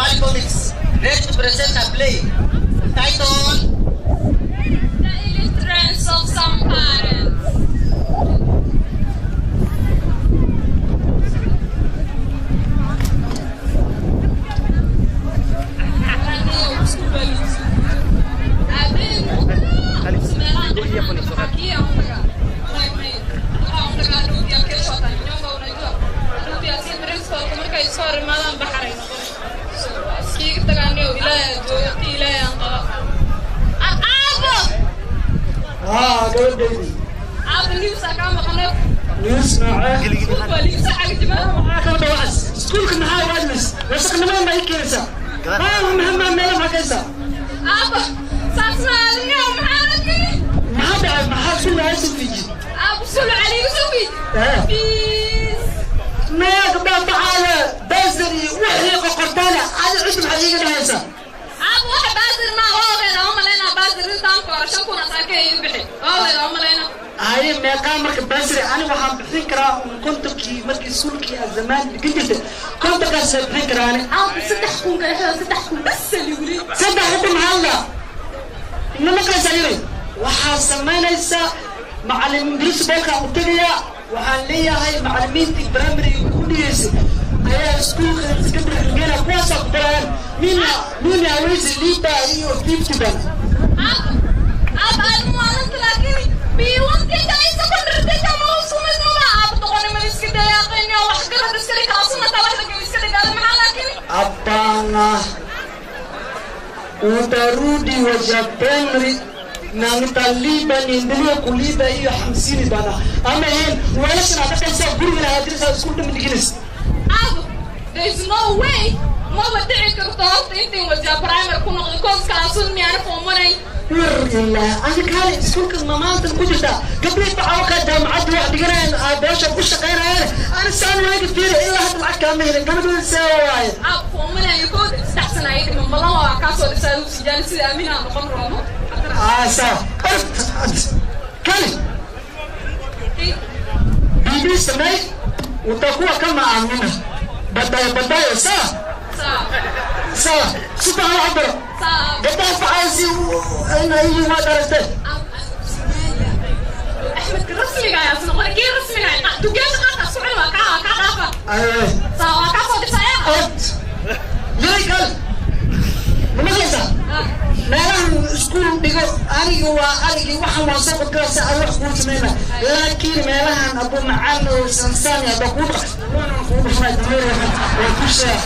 Somali Comics, ready to present a play titled The Illiteracy of Some Parents. Iskuulka maxaa waadmis wasaqnimada ma ii keenaysaa maa meela maxaa keenaysaa maxaa dhacay maxaa sul lahaa soo fiiji maya gabdhaha baxaaya baasir iyo wixii qoqortaana adi cid maxaad iiga dhahaysaa haye meeqaa marka baasir ani waxaan bixin karaa un kontonkii markii iskuulkii aad zamaan dhigin jirtay kontonkaasay bixin karaa ani saddex kun maxaa la nimaqaysaa yiri waxaa samaynaysaa macalin principalka u tegayaa waxaan leeyahay macalimiintii primary ku dhigeysay ayaa iskuulka iska dhexgeena kuwaasaa ku barayaan mina mina haweysi liiba iyo 50 ban Hapana, utarudi wa primary na nitalipa niendelee kulipa hiyo 50 bana. Ama yeye wala nataka guriga na adirisa iskuul dhammi dhiginaysa. There is no way maba dhici karto horta intiin wajaa primary ku noqdo kooskaasun miyaana foomanay. War ilaa ani kaale iskuulka mamaanta ku jirtaa gabdhii bacawka jaamacadda wax dhiganayaan aabeesha ku shaqaynayaan ani saan waaga fiiri ilaa hadda lacag kaama helin gabadhooda see waaye. Aab foomanayo kooda 3 sana ay dhiman balan waa kaasoo dhisaa u sijaan sida aaminaa noqon roomo. Sawa kale bibi samey utakuwa kama Amina baadaye baadaye sawa sawa si fiican u cabiro gabdhaha facaysi ina iyo waa darastay axmedka rasmiga ayaa noqon kii rasmiga dugaasha qaarka socon waa kaa kaa dhaafa sawa waa kaasoo dhisaya yay kale ma maqlaysaa meelahan iskuul dhigo aniga waa anigii waxaan waan soo qodgalasa aan wax kuu samayna laakiin meelahan abu macaan oo sansaani hadda kuu dhaq waanan kuu dhufnay dameer waa ku sheeg